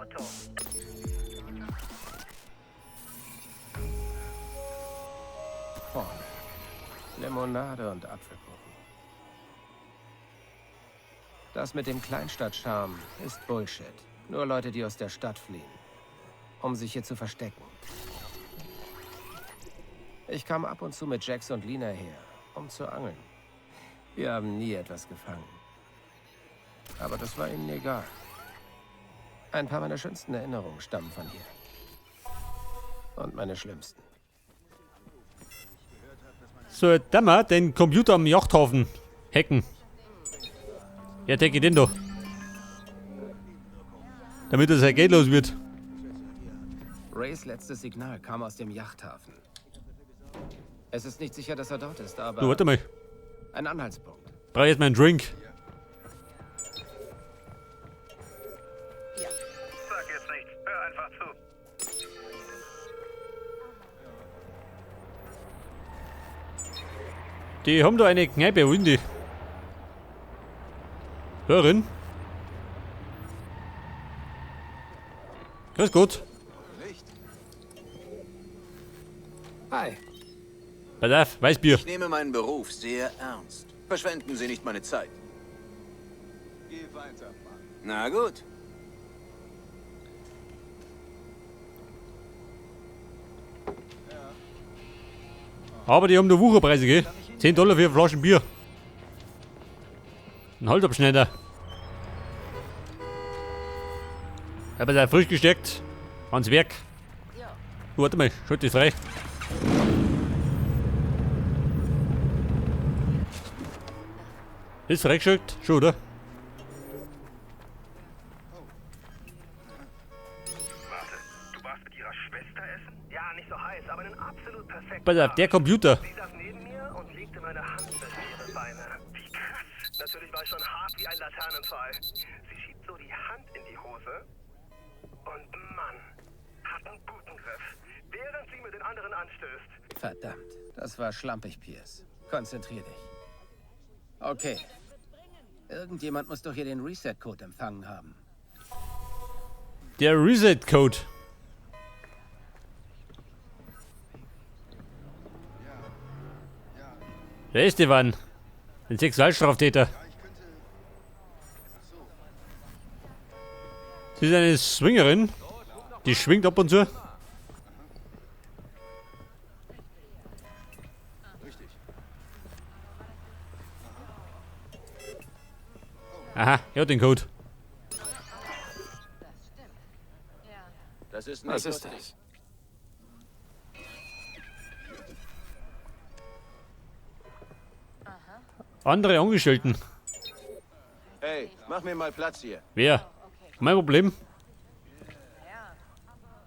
Auto. Vorne. Limonade und Apfelkuchen. Das mit dem Kleinstadtcharme ist Bullshit. Nur Leute, die aus der Stadt fliehen, um sich hier zu verstecken. Ich kam ab und zu mit Jax und Lina her, um zu angeln. Wir haben nie etwas gefangen. Aber das war ihnen egal. Ein paar meiner schönsten Erinnerungen stammen von hier. Und meine schlimmsten. So, jetzt tun wir den Computer am Yachthafen hacken. Ja, decke den da. Damit er sein Geld los wird. Rays letztes Signal kam aus dem Yachthafen. Es ist nicht sicher, dass er dort ist, aber Du, warte mal. ein Anhaltspunkt. Brauche ich jetzt meinen Drink. Sag jetzt nichts. Hör einfach zu. Die haben da eine Kneipe, wo sind die? Hörin. Grüß Gott. Hi. Pass auf, Weißbier. Ich nehme meinen Beruf sehr ernst. Verschwenden Sie nicht meine Zeit. Geh weiter, Mann. Na gut. Aber die haben da Wucherpreise, gell? 10 Dollar für Flaschen Bier. Ein Haltabschneider. Aber sei frisch gestärkt. Ans Werk. Du, warte mal, schalt das frei. Ist freigeschaltet? Schon, oder? Warte, du warst mit ihrer Schwester essen? Ja, nicht so heiß, aber einen absolut perfekten Pass auf, der Computer. Sie saß neben mir und legte meine Hand zwischen ihre Beine. Wie krass. Natürlich war ich schon hart wie ein Laternenpfahl. Sie schiebt so die Hand in die Hose und Mann, hat einen guten Griff. Während sie mit den anderen anstößt. Verdammt, das war schlampig, Pierce. Konzentrier dich. Okay. Irgendjemand muss doch hier den Reset-Code empfangen haben. Der Reset-Code. Wer ist Ivan? Ein Sexualstraftäter. Sie ist eine Swingerin. Die schwingt ab und zu. Aha, er hat den Code. Das ist nicht Was ist lustig. das? Andere Angestellten. Hey, mach mir mal Platz hier. Wer? Mein Problem. Ja,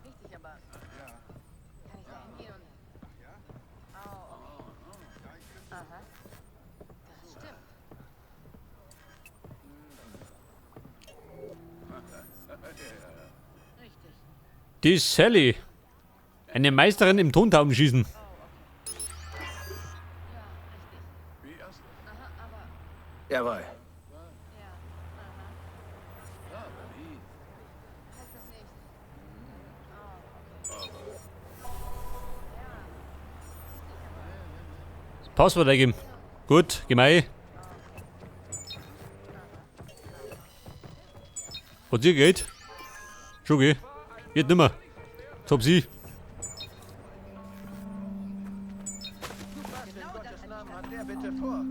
richtig, aber kann ich da hingehen und... Oh, okay. Aha. Das stimmt. Richtig. Die Sally. Eine Meisterin im Tontaubenschießen. Ja, richtig. Aha, aber... Jawohl. Ja, aha. Heißt das nicht... Oh, okay. Das Passwort eingeben. Gut, geh mal. Hat ihr Geld? Schon geh. Geht nimmer. Jetzt hab sie. Was in Gottes Namen hat der bitte vor?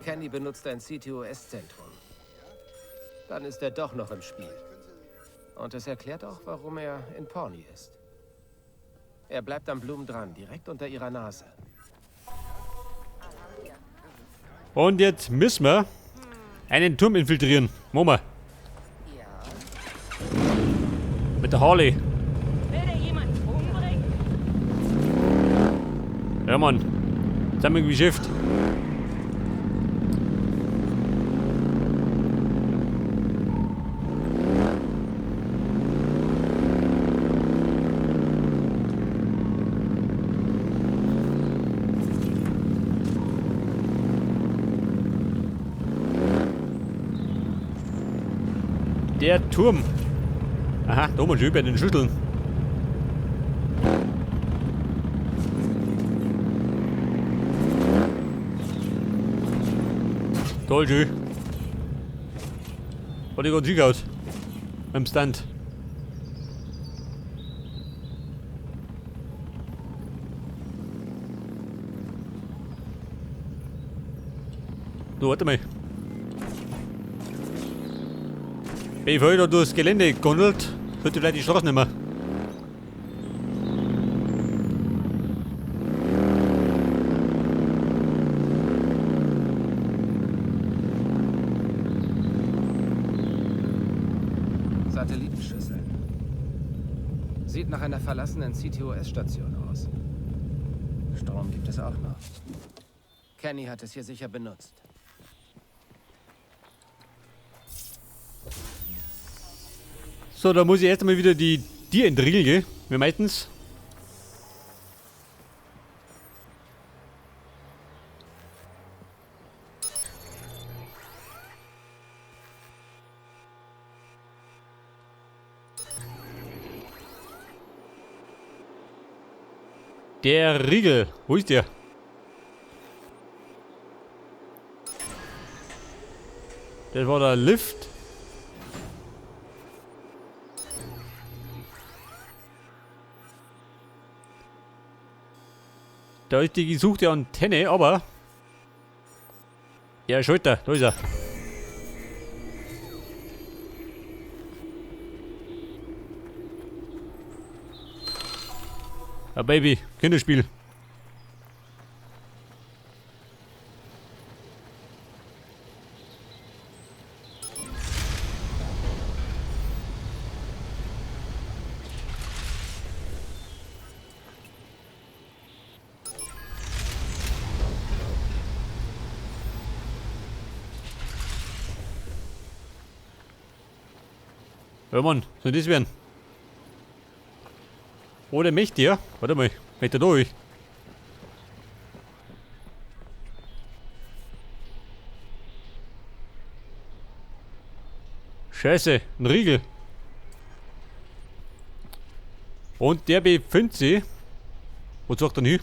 Kenny benutzt ein CTOS-Zentrum. Dann ist er doch noch im Spiel. Und es erklärt auch, warum er in Pawnee ist. Er bleibt am Blumen dran, direkt unter ihrer Nase. Und jetzt müssen wir einen Turm infiltrieren. Machen wir. Ja. Mit der Harley. Will der jemand umbringen? Ja, Mann. Jetzt haben wir Geschäft. Der Turm. Aha, da oben schon bei den Schütteln. Toll, schön. Hat ich ganz schick aus. Beim Stand. Du, warte mal. Bevor ich da durchs Gelände gondelt, sollte vielleicht die Straße nicht mehr. Satellitenschüsseln. Sieht nach einer verlassenen CTOS-Station aus. Strom gibt es auch noch. Kenny hat es hier sicher benutzt. So, da muss ich erst einmal wieder die Tiere entriegeln, gell? Wie meistens. Der Riegel, wo ist der? Das war der Lift. Da ist die gesuchte Antenne, aber... Ja, Schalter, da ist er. Ah, Baby, Kinderspiel. Ja, Mann, soll das werden? Oh, der möchte ja. Warte mal, möchte er durch? Scheiße, ein Riegel. Und der befindet sich. Wo zeigt er denn hin?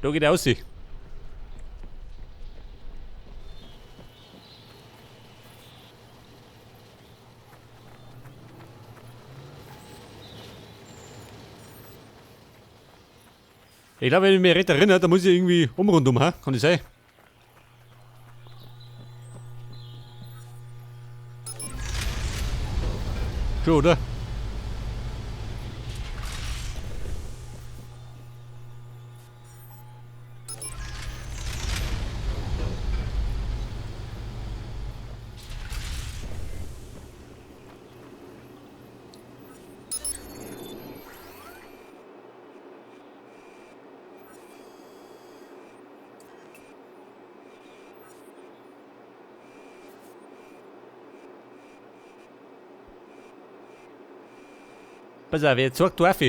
Da geht er raus. Ich glaube, wenn ich mich recht erinnere, da muss ich irgendwie umrundum, ha? Kann das sein? Schon, oder? Pass auf, jetzt zeig du auf.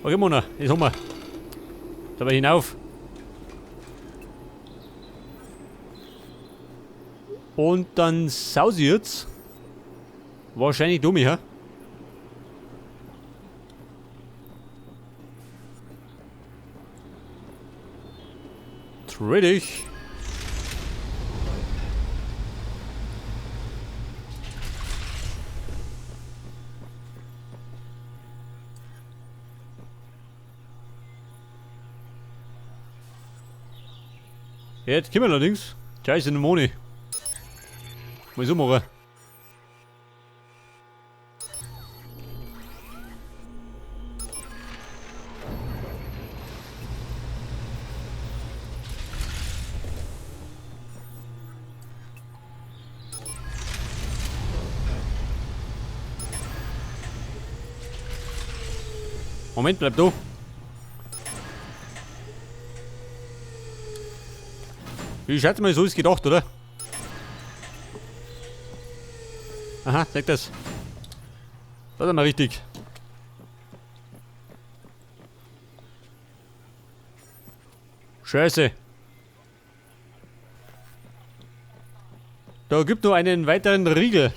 Okay, Mona, jetzt haben wir. Da war hinauf. Und dann saus ich jetzt. Wahrscheinlich dumm, ja? Tredig. Jetzt kommen wir allerdings. Scheiße, Moni. Mal so machen. Moment, bleib da. Ich schätze mal, so ist gedacht, oder? Aha, zeig das. Das ist mal richtig. Scheiße. Da gibt nur einen weiteren Riegel.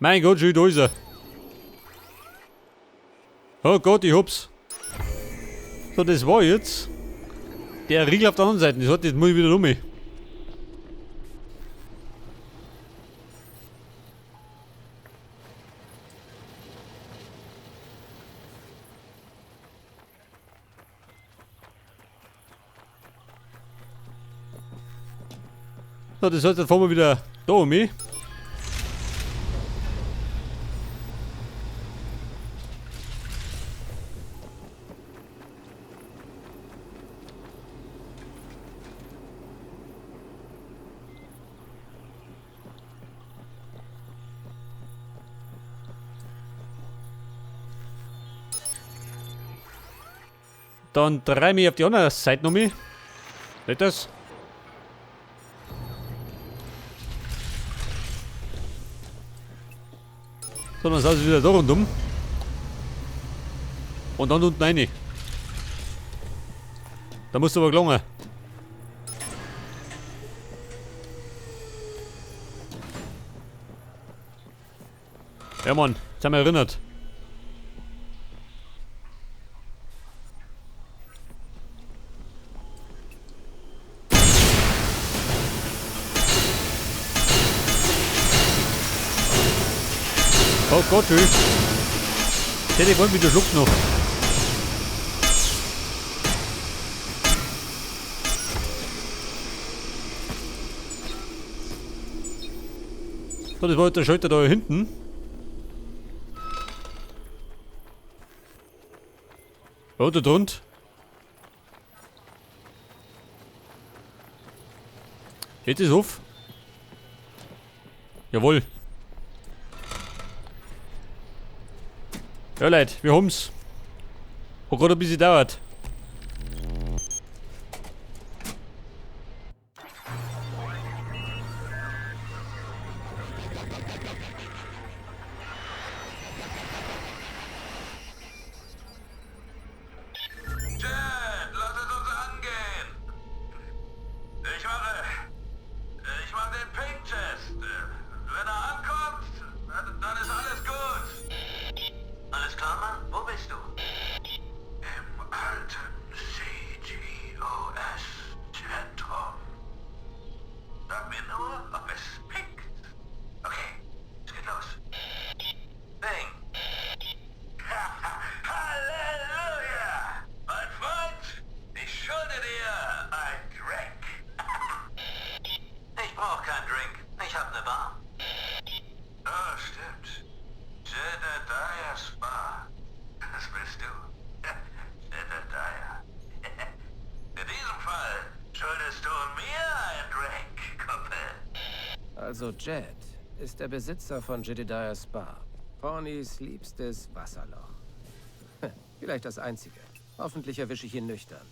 Mein Gott, schön, da ist er. Oh Gott, ich hab's. So, das war jetzt der Riegel auf der anderen Seite. Das hat, jetzt muss ich wieder rum. So, das heißt, jetzt fahren wir wieder da um. Dann dreh mich auf die andere Seite noch mal. Nicht das? So, dann sind sie wieder da rundum. Und dann unten rein. Da musst du aber gelangen. Ja Mann, jetzt haben wir erinnert. Oh Gott, ey. Hätte wollen wieder schluckt noch. So, das war der Schalter da hinten. Oh, da drunter. Geht es auf? Jawohl. Ja, Leute, wir haben's. Hat gerade ein bisschen gedauert. Jet, lass es uns angehen. Ich mache den Ping-Test. Wenn er ankommt, dann ist alles gut. Alles klar, Mann? Wo bist du? Im alten CGOS-Zentrum. Sag mir nur, ob es pinkt. Okay, es geht los. Ping. Halleluja! Mein Freund, ich schulde dir ein Drink. Ich brauch keinen Drink. Ich hab ne Bar. Ah, stimmt. Jedediah Spa. Das bist du. Jedediah. In diesem Fall schuldest du mir einen Drink, Kumpel. Also Jed ist der Besitzer von Jedediah Spa. Pawnys liebstes Wasserloch. Vielleicht das einzige. Hoffentlich erwische ich ihn nüchtern.